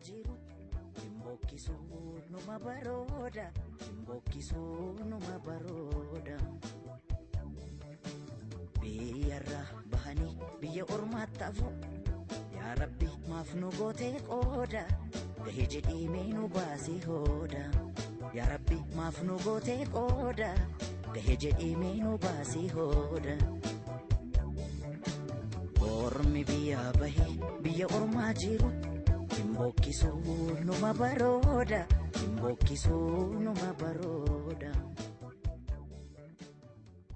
jiru hin bokkisuu numa barooda hin bokkisuu numa barooda. Biyyarraa bahanii biyya ormaatti hafu yaa Rabbi maaf nu gootee qooda gahee jedhii mee nu baasii hooda. Yaa Rabbi maaf nu gootee qooda gahee jedhii mee nu baasii hooda. Ormi biyya bahee biyya ormaa jiru hin bokkisuu numa barooda hin bokkisuu numa barooda.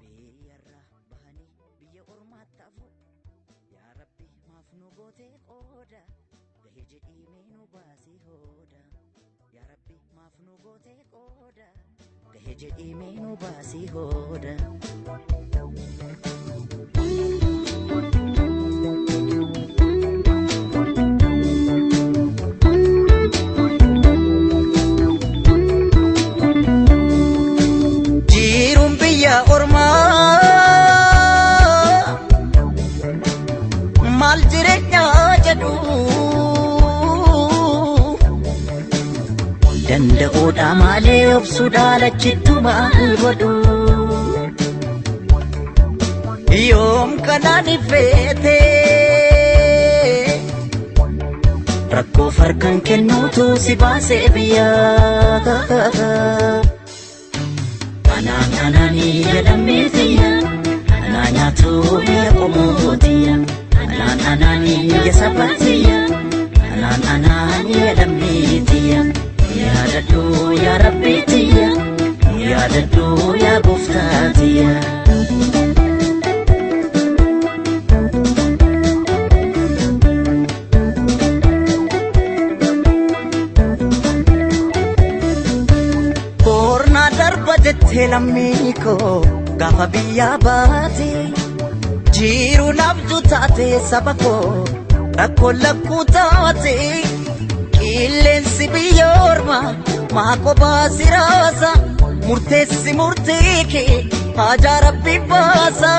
Biyyarraa bahanii biyya ormaatti hafu yaa Rabbi maaf nu gootee qooda gahee jedhii mee nu baasii hooda. Yaa Rabbi maaf nu gootee qooda gahee jedhii mee nu baasii hooda. Jiruun biyya ormaa maal jireenya jedhu danda'uudha malee obsuudha lachittu maal godhu yoom kanaan ifeete rakkoo farkan kennuutu si baasee biyyaa. Anaan anaanii jedhamee tiyya anaa nyaatu biyya qomoo tiyya anaan anaanii biyya saba tiyya anaan anaanii jedhamee tiyya yaadadhu yaa rabbi tiyya yaadadhu yaa gooftaa tiyya. Boornaa darba jettee lammii koo gaafa biyyaa baate jiru nabju taate saba koo rakkoo lakkuu taate qilleensi biyya ormaa maa kophaa si raasa murteessi murtee kee haajaa rabbi baasa.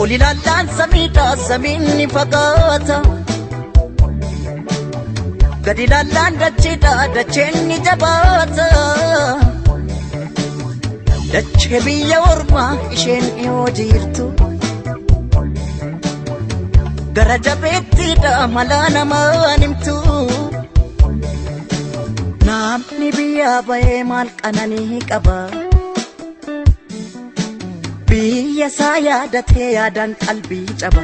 Ol ilaallaan samiidha samiin ni fagaata. Gadi ilaallaan dacheedha dacheen ni jabaata. Dachee biyya ormaa isheen dhiyoo jirtu. Gara jabeettiidha malaa namaan himtu. Namni biyya bahee maal qananii qaba? Biyya isaa yaadatee yaadaan qalbii caba.